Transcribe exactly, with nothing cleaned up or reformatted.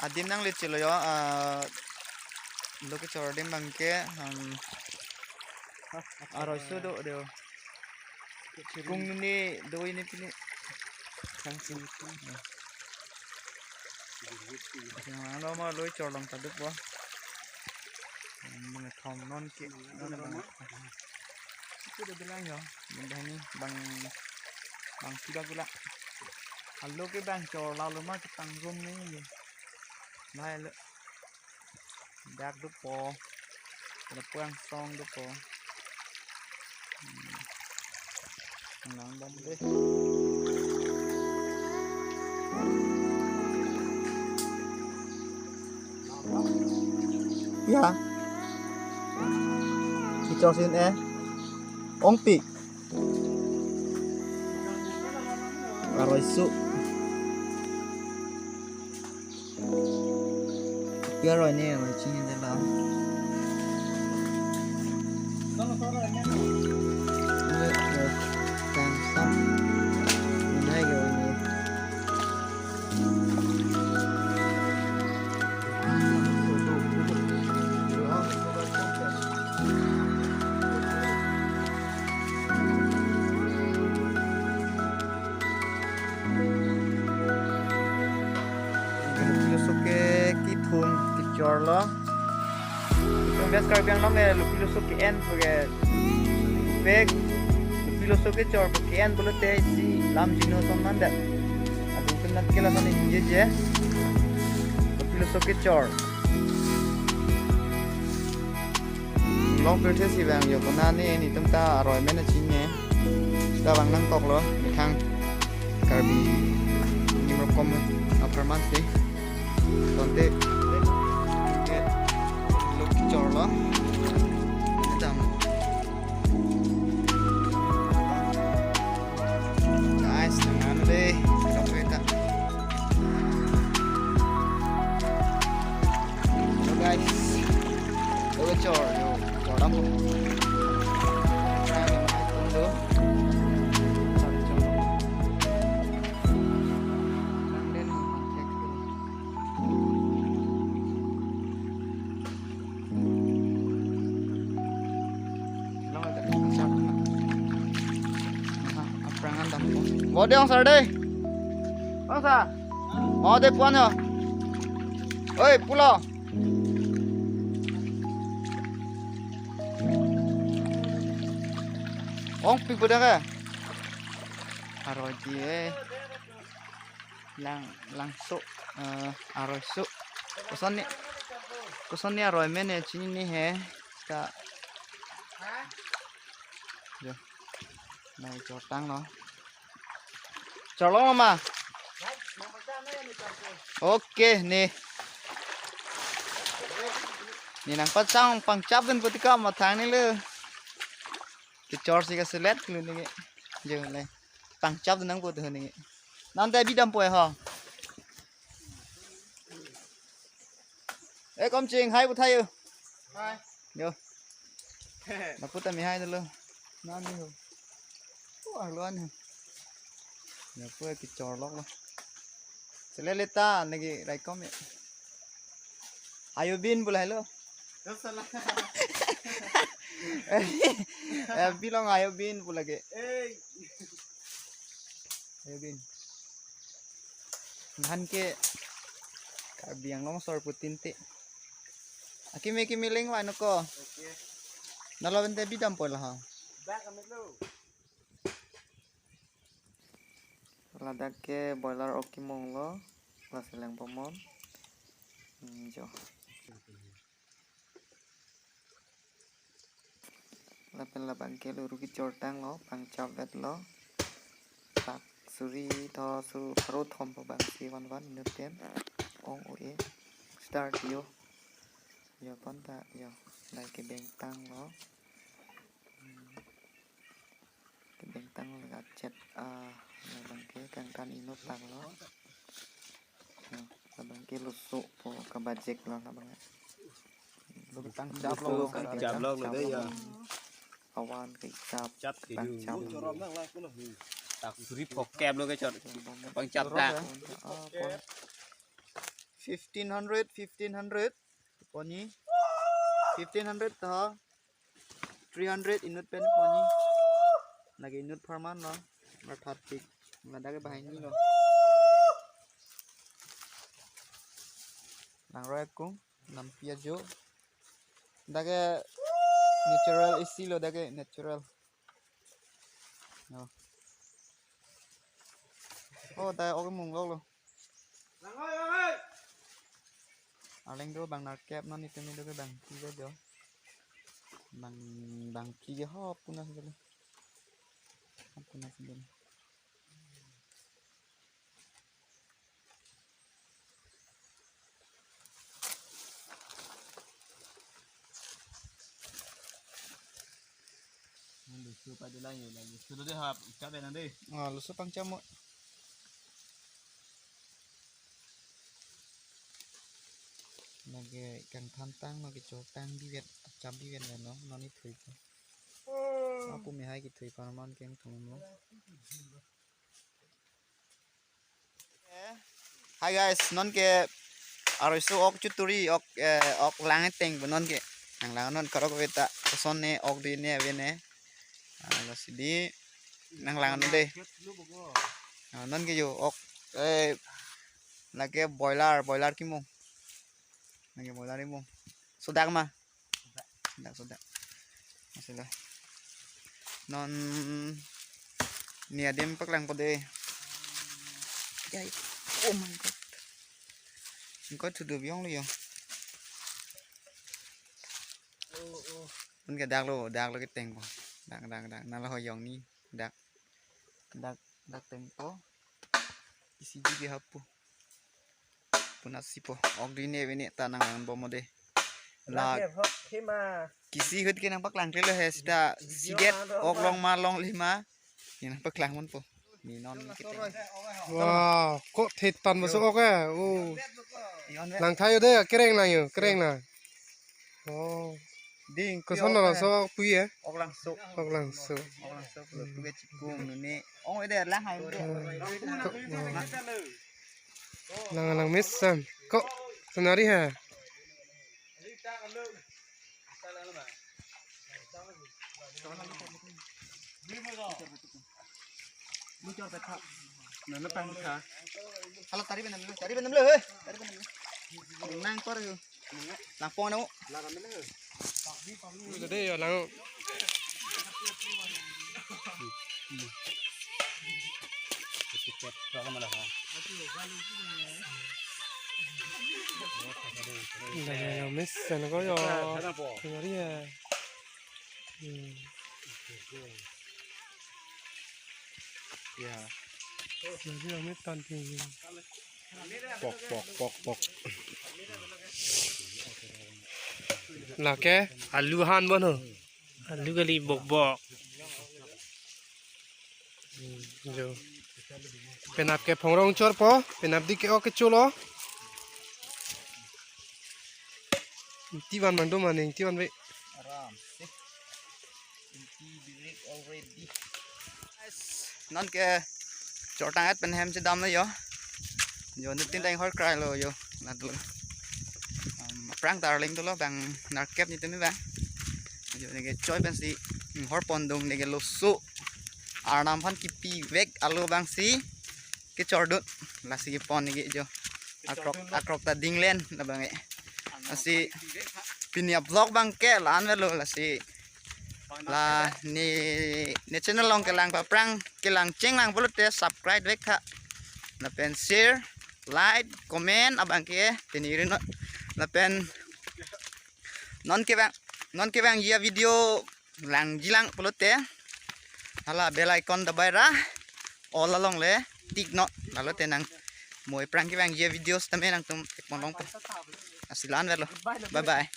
Adim nang le chelo yo, ah, lo kechor adim abang ke, um, aroi su do do. Kung ni do ini pini. Kang sing. Yang lo ma lo chor long ta do po. Mangthom non ke, non abang. Itu do bilang yo. Benda ni bang, bang sida gula. Alo ke bang chor lalo ma ke tang rum ni. Lai lo. Dak do po. Ada puang song do po. Hmm. Nang bom deh. Ya. Kechor sin eh. Ongpi. Aroi su. Pi aroi ne aroi chini de la. Ini, eh, kangsam. Ini ke ini. Lupi loso ke kethum kechor lo. Kethum West Karbi Anglong ke lupi loso ke-en pu ke pek. Lupi loso kechor pu ke-en pulote isi lam chino son man det. Adung pen nat ke lason inje je. Lupi loso kechor. Long pirthe si bang yo kona ne netum ta aroi mena chinine. Ta bang nangkok lo, methang Karbi Anglong rokom apharman si. Tonte lo kechor lo. Tam. Guys, nang ano deh, kape ta. Hello guys. Hello chor, yo, chor dam po. Chor dam po. Chor dam po. Bode ong sar dei. Ong sa. Bode puan ho. Oi, pulo. Ongpi bode ke. Aroi di eh. Lang, langso, eh, aroi su. Koson ni, koson ni aroi mene chinine he. Ka. Yo. Nai chor tanglo. Chor lo ma. Oke, ni. Ni nangpachang pangchap dun putika mathang ni le. Kechor si kaselet lu ni. Jo le. Pangchap nang pu tu ni. Nang ta bidam po ho. Eh, Komching, hai pu thayo. Hai. Yo. Lapu ta mi hai dolo. Nang ni ho. Oh, arlo an ho. Lapu kechor lok lo. Selele ta nagi raikom ya. Ayo bin pu lahelo. Yo, salah. Eh, bilong ayo bin pu lagi. Eh. Ayo bin. Ngan ke Karbi Anglong sor putin te. Akimi kimi leng wa noko. Oke. Nalo bente bidam po lah. Bak amit lo. Ladak ke boiler ok kimong lo, la seleng pomon. Hmm, jo. Lapen labang ke luru kechor tanglo, pangchap vetlo. Tak suri tho su pharo thom po bang si van van inut pen. Ong o e. Start yo. Yo pon ta yo. Lai kebeng tanglo. Hmm. Kebeng tanglo, laga chet, ah, labang ke kangtan inut tanglo. Yo, labang ke luso po kabajek lo labang. Lo ketang chap lo, ketang chap lo le ya. Awan ke chap, chap ketang ke chap. Chorom nang lah kulo. Tak suri phokep lo kechor. Pangchap ta. Ah, pon. fifteen hundred, fifteen hundred. Poni fifteen hundred to three hundred inut pen poni. Lake inut pharman lo. Rathat tik. Ladak ke bahai ni lo. Langroi akung, nampi ajo. Dak ke natural isi lo, dak ke natural. Oh. Oh, dak ok mung lo lo. Arleng do bang narkep non itum do ke bang tiga jo. Bang, bang tiga ho puna sendiri. Ho puna sendiri. Lusu pa de lang yo, lang lusu de hap, icha benang de. Ah, lusu pangcham mo. Lake kangthantang, lake chotang bivet, achap bivet lo no, non ithui po. Apu mehai kithui pharman keng thung mo. Hi guys, non ke aroiso ok chuturi, ok, eh, ok lang teng pu non ke. Nanglang non karok veta, koson ne ok dui ne ave ne. Ah, lasi di nanglang non de. Ah, non ke jo ok, eh, lake boiler, boiler kimung. Lake boiler kimung. Sodak ma. Sodak, sodak. Masih lah. Non ni adim paklang po de. Jai. Oh my God. Engkau tuduh biong lo yo. Pun ke dak lo, dak lo kiteng po. Dak, dak, dak. Nalo hoyong ni. Dak. Dak, dak teng po. Isi ji ke hapu. Puna si po, ok dui ne ave ne ta nanglang bom mo de. La kisi ahut ke nangpaklang kle lo he sita siget ok long ma longle ma. Ke nangpaklang mon po. Ni non ni kete. Wow, ko thetan maso ok eh. Oh. Langtha yo de, kereng lang yo, kereng lang. Oh. Ding, koson lo so pui eh? Ok langso. Ok langso. Ok langso. Pulo puke chikung nune. Ong ede lang hai de. Ko, oh. Lang lang mesan. Ko, senari ha. Nana pang kha. Hala tari benam le, tari benam le, he. Tari benam le. Nang kor yo. Langpong na mo. Ito de yo lang. Lang lang mesan ko yo. Senari ha. Hmm. Ya. Senari lang metan ting. Pok, pok, pok, pok. Lake alu han bon ho. Alu kali bok bok. Hmm, jo. Penap ke phongrong chor po, penap di ke ok ke chulo. Ingti van mandum maning, ingti van ve. Aram se. Ingti direct already. Guys, non ke chortang et pen hem chedam lo yo. Jo, nitin dang hor krai lo yo. Nat lo. Um, aphrang ta Arleng dolo bang narkep nitin bang. Jo, neke choi pensi, mm, hor pondung neke loso. Arnam aphan kipi vek alo bang si kechordun. Lasi kepon neke jo. Akrok, akrok ta dinglen labang e. Lasi pini a-vlog bang ke la-an avelo lasi. La ne, ne channel along kelang paphrang, kelang cheng lang pulote subscribe vek tha. Lapen share, like, comment abang ke pini ri non. Lapen non kevang, non kevangji a-video langji lang pulote hala bell icon dabai ra all along le tik non. Lalote nang mo aphrang kevangji a-video sitame nangtum thekpon longpo. Lasi la-an avelo. Bye bye.